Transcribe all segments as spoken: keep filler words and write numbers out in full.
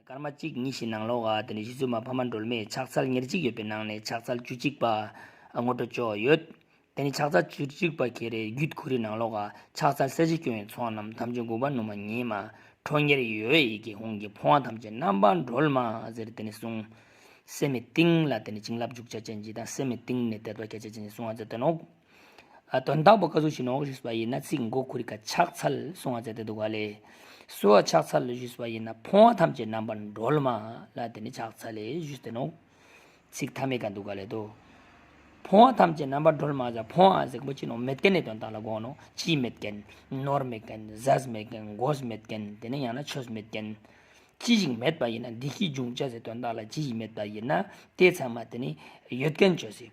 སྐར་མ་གཅིག་གཉིས་ཤིག་ནང་ལོགས་ཀ་དེ་ནི་རྗེ་བཙུན་མ་འཕགས་མ་སྒྲོལ་མས་ཕྱག་འཚལ་ཉེར་གཅིག་ཡོད་པའི་ནང་ནས་ཕྱག་འཚལ་བཅུ་གཅིག་པ་ངོ་སྤྲོད་ཅོ་ཡོད། དེ་ནི་ཕྱག་འཚལ་བཅུ་གཅིག་པ་ཁེ་རེ་རྒྱུད་ཁོ་རའི་ནང་ལོགས་ཀ་ཕྱག་འཚལ་ས་གཞི་སྐྱོང་བའི་ཚོགས་རྣམས། ཐམས་ཅད་འགུགས་པ་ནུས་མ་ཉིད་མ། ཁྲོ་གཉེར་འོད་ཡི་གེ་ཧཱུྃ་གིས། ཕོངས་པ་ཐམས་ཅད་རྣམ་པར་སྒྲོལ་མ་ཟེར་དེ་ནི་གསུངས། སེམས་ཀྱི་གཏིང་ལ་དེ་ནི་བྱིན་རླབས་འཇུག་ཅེས་ཅན་གྱི་དང་སེམས་ཀྱི་གཏིང་ནས་དད་པ་སྐྱེ་ཅེས་ཅན་གྱི་གསུང་བ་མཛད་དེ་ནོག། ཨ་དོན་དག་པོ་ཀ་ཟུག་ཞིག་ནོག་ཞུས་པ་ཡིན་ན་ཚིག་མགོ་ཁོ་རའི་ཀ་ཕྱག་འཚལ་གསུང་བ་མཛད་དེ་འདུག་ག་ལེ། སུ་ལ་ཕྱག་འཚལ་ཞུས་པ་ཡིན་ན་ཕོངས་པ་ཐམས་ཅད་རྣམ་པར་སྒྲོལ་མ་ལ་དེ་ནི་ཕྱག་འཚལ་ལེ་ཞུས་ཏེ་ནོག། ཚིག་མཐའ་མའི་ཀ་འདུག་ག་ལེ་དོ། ཕོངས་པ་ཐམས་ཅད་རྣམ་པར་སྒྲོལ་མ་ཟེར་ཕོངས་པ་ཟེར་པོ་ཅི་ནོག་མེད་མཁན་ནི་དོན་དག་ལ་གོ་ནོག། ཅི་མེད་མཁན། ནོར་མེད་མཁན། ཟས་མེད་མཁན། གོས་མེད་མཁན། དེ་ནི་ཡང་ན་ཆོས་མེད་མཁན། ཅི་ཞིག་མེད་པ་ཡིན་ན་བདེ་སྐྱིད་འབྱུང་ཅེས་སི་དོན་དག་ལ་ཅི་ཞིག་མེད་པ་ཡིན་ན་དེ་ཚང་མ་དེ་ནི་ཡོད་མཁན་ཅོས་སི་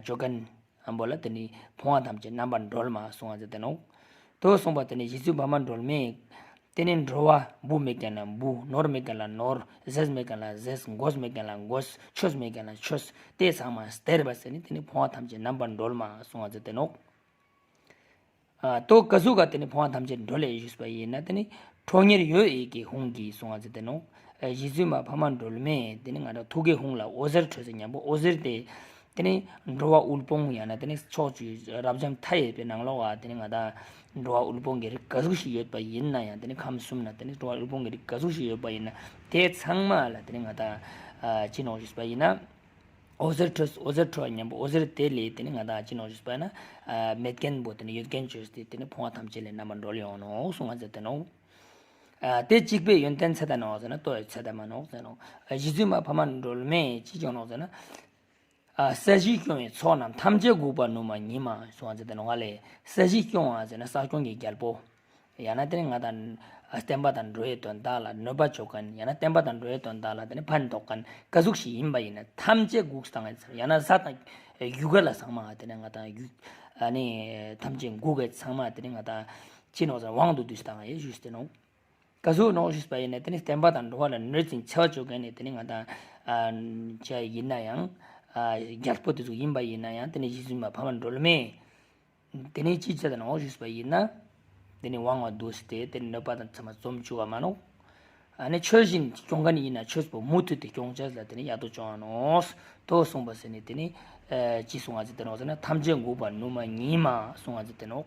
ཅོ་མཁན་ཨམ་བོ་ལ་དེ་ནི་ཕོངས་པ་ཐམས་ཅད་རྣམ་པར་སྒྲོལ་མ་གསུང་བ་མཛད་དེ་ནོག། དོ་གསུངས་པ་དེ་ནི་རྗེ་བཙུན་འཕགས་མ་སྒྲོལ་མས་དེ་ནི་འགྲོ་བ་བུ་མེད་མཁན་ལ་བུ། ནོར་མེད་མཁན་ལ་ནོར། ཟས་མེད་མཁན་ལ་ཟས། གོས་མེད་མཁན་ལ་གོས། ཆོས་མེད་མཁན་ལ་ཆོས། དེ་ཚང་མ་སྟེར་བ་ཟེར་ནི་དེ་ནི་ཕོངས་པ་ཐམས་ཅད་རྣམ་པར་སྒྲོལ་མ་གསུང་བ་མཛད་དེ་ནོག། ཨ་དོ་ཀ་ཟུག་ག་དེ་ནི་ཕོངས་པ་ཐམས་ཅད་སྒྲོལ་ལེ་ཞུས་པ་ཡིན་ན་དེ་ནི་ཁྲོ་གཉེར་འོད་ཡི་གེ་ཧཱུྃ་གིས་གསུང་བ་མཛད་དེ་ནོག། ཨ་རྗེ་བཙུན་མ་འཕགས་མ་སྒྲོལ་མས་དེ་ནི་ང་རང་ཐུགས་ཀའི་ཧཱུྃ་ལ་འོད་ཟེར་འཕྲོས་ཏེ་མཉམ་པོ་འོད་ཟེར་དེ་དེ་ནི་འགྲོ་བ་དབུལ་ཕོངས་ཡང་ན་དེ་ནི་ཕྱོགས་བཅུའི་རབ་འབྱམས་མཐའ་ཡས་པའི་ནང་ལོགས་ཀ་དེ་ནི་ང་དང་འགྲོ་བ་དབུལ་ཕོངས་ཀྱི་རིགས་ག་ཟུག་ཞིག་ཡོད་པ་ཡིན་ན་ཡང་དེ་ནི་ཁམས་གསུམ་ན་དེ་ནི་འགྲོ་བ་དབུལ་ཕོངས་ཀྱི་རིགས་ག་ཟུག་ཞིག་ཡོད་པ་ཡིན་ན་དེ་ཚང་མ་ལ་དེ་ནི་ང་དང་ཨ་ཅི་ནོག་ཞུས་པ་ཡིན་ན། འོད་ཟེར་འཕྲོས། འོད་ཟེར་འཕྲོ་བ་མཉམ་པོ་འོད་ཟེར་དེ་ལས་དེ་ནི་ང་དང་ཅི་ནོག་ཞུས་པ་ན། ཨ་མེད་མཁན་པོ་དེ་ནི་ཡོད་མཁན་ཅོས་ཏེ་དེ་ནི་ཕོངས་པ་ཐམས་ཅད་ལས་རྣམ་པར་སྒྲོལ་ཡོང་ནོག་གསུང་བ་མཛད་དེ་ནོག། ཨ་དེ་གཅིག་པའི་ཡོན་ཏན་ཚད་ལྡན་ནོག་ཟེར་ན་ལྟོ་ཡི་ཚད་ལྡན་མ་ནོག་ཟེར་ནོག། ཨ་རྗེ་བཙུན་མ་འཕགས་མ་སྒྲོལ་མས་ཅི་ཅོ་ནོག་ཟེར་ན། ཨ་ས་གཞི་སྐྱོང་བའི་ཚོགས་རྣམས། ཐམས་ཅད་འགུགས་པ་ནུས་མ་ཉིད་མ་གསུང་བ་མཛད་དེ་ནོག་ག་ལེ། ས་གཞི་སྐྱོང་བ་ཟེར་ན་ས་སྐྱོང་གི་རྒྱལ་པོ། ཡང་ན་དེ་ནི་ང་དང་བསྟན་པ་དང་འགྲོ་བའི་དོན་དག་ལ་གནོད་པ་བཅོ་མཁན། ཡང་ན་བསྟན་པ་དང་འགྲོ་བའི་དོན་དག་ལ་དེ་ནི་ཕན་འདོགས་མཁན་ག་ཟུག་ཞིག་ཡིན་པ་ཡིན་ན་ཐམས་ཅད་འགུགས་བཏང་ཡིན་ཟེར། ཡང་ན་ས་དང་རྒྱུ་སྐར་ལ་ཚང་མ་དེ་ནི་ང་དང་རྒྱུ་ཨ་ནི་ཐམས་ཅད་འགུགས་ཡིན་ཚང་མ་དེ་ནི་ང་དང་ཅི་ནོག་ཟེར་དབང་དུ་བསྡུས་བཏང་ཡིན་ཞུས་ཏེ་ནོག། ག་ཟུག་ནོག་ཞུས་པ་ཡིན་ན་དེ་ནི་བསྟན་པ་དང་འགྲོ་བ་ལ་གནོད་ཅིང་འཚེ་བ་བཅོ་མཁན་ནི་དེ་ནི་ང་དང་ཨ་ཅི་ཡིན་ན་ཡང་ཨ་རྒྱལ་པོ་དེ་ཟུག་ཡིན་པ་ཡིན་ན་ཡང་དེ་ནི་རྗེ་བཙུན་མ་འཕགས་མ་སྒྲོལ་མས། དེ་ནི་ཅི་བྱེད་དེ་ནོག་ཞུས་པ་ཡིན་ན། དེ་ནི་དབང་བ་བསྡུས་ཏེ་དེ་ནི་གནོད་པ་དང་ཚང་མ་འཇོམས་བཅུག་ག་མ་ནོག། ཨ་ནི་ཆོས་བཞིན་སྐྱོང་མཁན་ཡིན་ན་ཆོས་པོ་མུ་མཐུད་དེ་སྐྱོང་ཅེས་ལ་དེ་ནི་ཡག་ཏུ་སྐྱོང་ནོག། དོ་གསུངས་པ་ཟེར་ནི་དེ་ནི་ཨ་ཅི་གསུང་བ་མཛད་དེ་ནོག་ཟེར་ན་ཐམས་ཅད་འགུགས་པ་ནུས་མ་ཉིད་མ་གསུང་བ་མཛད་དེ་ནོག།